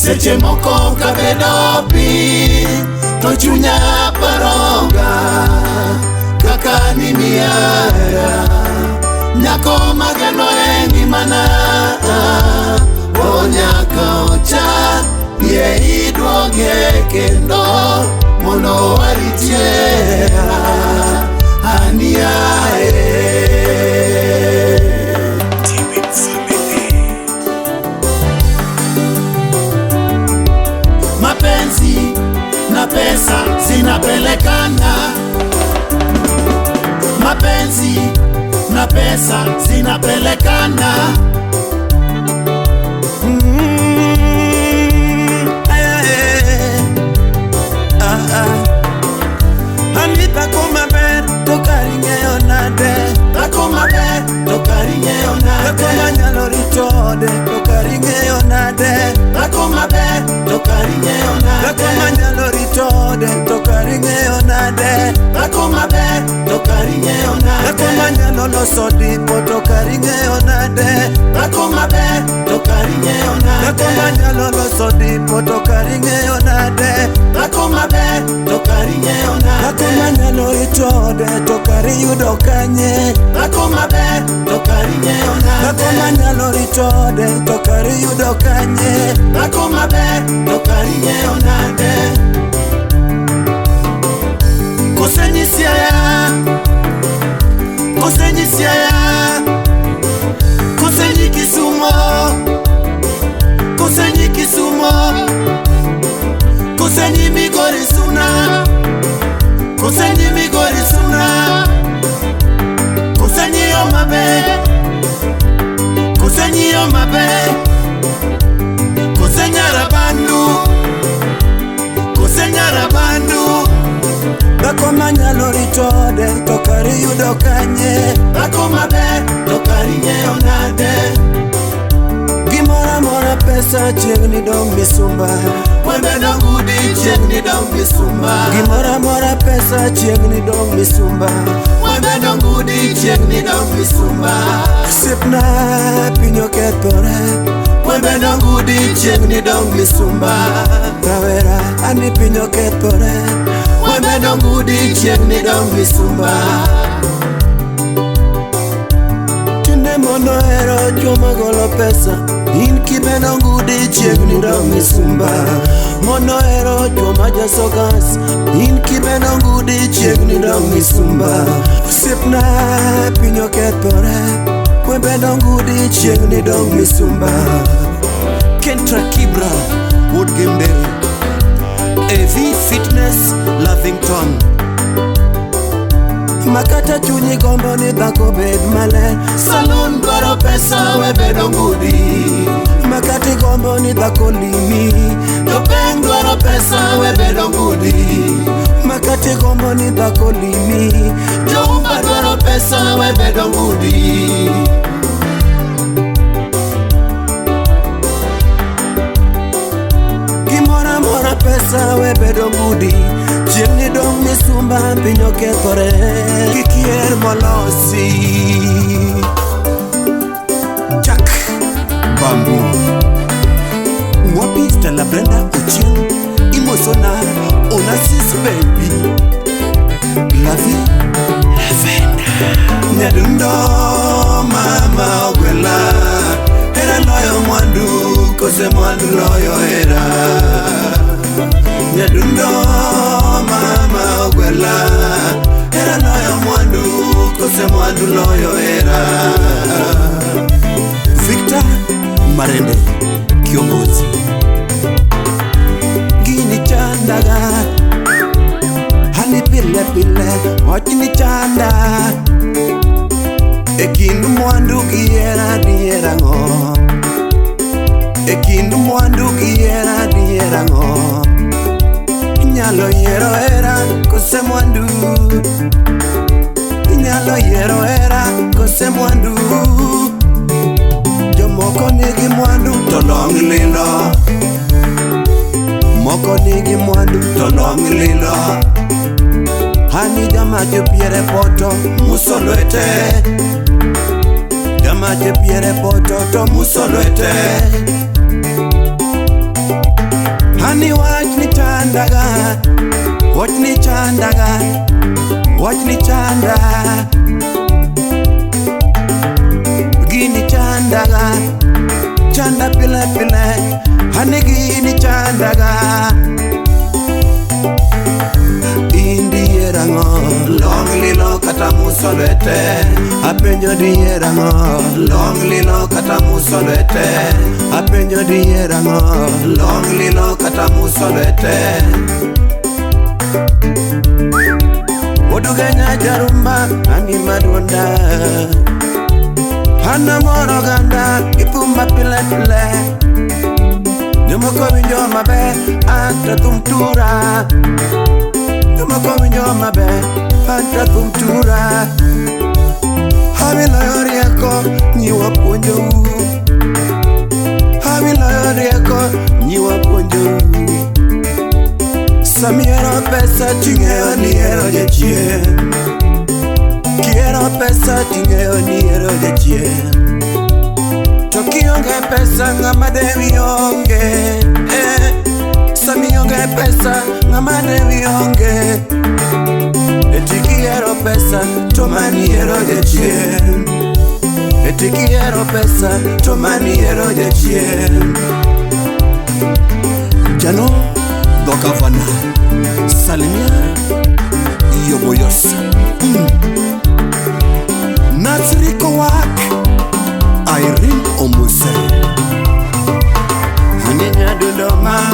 Seche moko kabedo piny to chunya paroga kaka nimiya hera. Nyako mageno e ngimana, o nyaka ocha yie iduoge kendo mondo waritie hera aniae. Mapenzi na pesa zinapelekana, mapenzi na pesa zinapelekana. Anita kumaber to kar ing'eyo nade, Dhako maber to kar ing'eyo dhako nade, manyalo rito ode to kar ing'eyo nade, dhako maber to kar ing'eyo dhako nade, manyalo rito ode to kar ing'eyo nade, dhako maber to kar ing'eyo dhako nade, manyalo loso dipo to kar ing'eyo nade, dhako maber to kar ing'eyo dhako nade, manyalo loso dipo to kar ing'eyo nade, dhako maber to kar ing'eyo dhako nade, manyalo rito ode to kar iyudo kanye, dhako maber to kar ing'eyo dhako nade, manyalo rito ode to kar iyudo kanye. dhako maber to kar ing'eyo nade. Kosenyi Siaya, kosenyi Siaya, kosenyi Kisumo, kosenyi Kisumo, kosenyi Migori Suna, kosenyi Migori Suna, kosenyi Homa Bay, kosenyi Homa Bay, kosenyi Arabandu, kosenyi Arabandu. Dhako manyalo rito ode to kar iyudo kanye, Dhako maber to kar ing'eyo nade, gimoro amora pesa chiegni dong' misumba, wembe dongudi chiegni dong' misumba, gimoro amora pesa chiegni dong' misumba. wembe dongudi chiegni dong' misumba, Osiepna piny okethore, wembe dongudi chiegni dong' misumba, rawera ani piny okethore, wembe dongudi chiegni dong' misumba. Tinde mon ohero joma golo pesa, in kibedo ngudi chiegni dong' misumba. Mon ohero joma jaso gas, in kibedo ngudi chiegni dong' misumba. Osiepna piny okethore, webedo ngudi chiegni dong' misumba. Kentra Kibra, Wood Gembere, AV Fitness, Lavington. Makata chunyi gombo ni dhako bed maler, Salon dwaro pesa wembe dongudi, makati gombo ni dhako limi, jopeng dwaro pesa wembe dongudi, makati gombo ni dhako limi. joumba dwaro pesa wembe dongudi. Gimoro amora pesa webedo ngudi, chieng'ni dong' misumba piny okethore, kik yier molosi. Jack Bambu, Wapi Stella Brenda Ochieng, Imosona Onasis Baby, Lavi Lavenda. Nyadundo mama ogwela, hera loyo mwandu kose mwandu loyo hera. Nyadundo mama ogwela, hera loyo mwandu kose mwandu loyo hera. Victor Marende, kiongozi. Gini chandaga hani pile pile wachni chanda e kind mwandu gi hera dier ang'o, e kind mwandu gi hera dier ang'o, inyalo yiero hera kose mwandu, inyalo yiero hera kose mwandu. Jomoko nigi mwandu to long lilo, moko nigi mwandu to long lilo. Hani jamacho piere poto muso lwete, jamacho piere poto to muso lwete. Chanda pile pile, ani gini chandaga. Indiera ng'o? Long lilo kata muso lwete. Apenjo diera ng'o? Long lilo kata muso lwete. Apenjo diera ng'o? Long lilo kata muso lwete. Odugenya jarumba, ani madwonda. An amor oganda, ithumba pile pile. Jomoko winjo maber, an to thum tura. Jomoko winjo maber, an to thum tura. Hawi loyo rieko, nyiwa puonjou. Hawi loyo rieko, nyiwa puonjou. Samiero pesa ting'eyo ni ero jachien. Kiero pesa ting'eyo ni ero jachien. To kionge pesa ng'ama dewi onge. Eh. Samionge pesa ng'ama dewi onge. Eti kiero pesa to mani ero jachien. Eti kiero pesa to mani ero jachien. Jano Dokavana Salimia Yoboyos. Nasriko Wak Irene Omuse. Ani nyadundo ma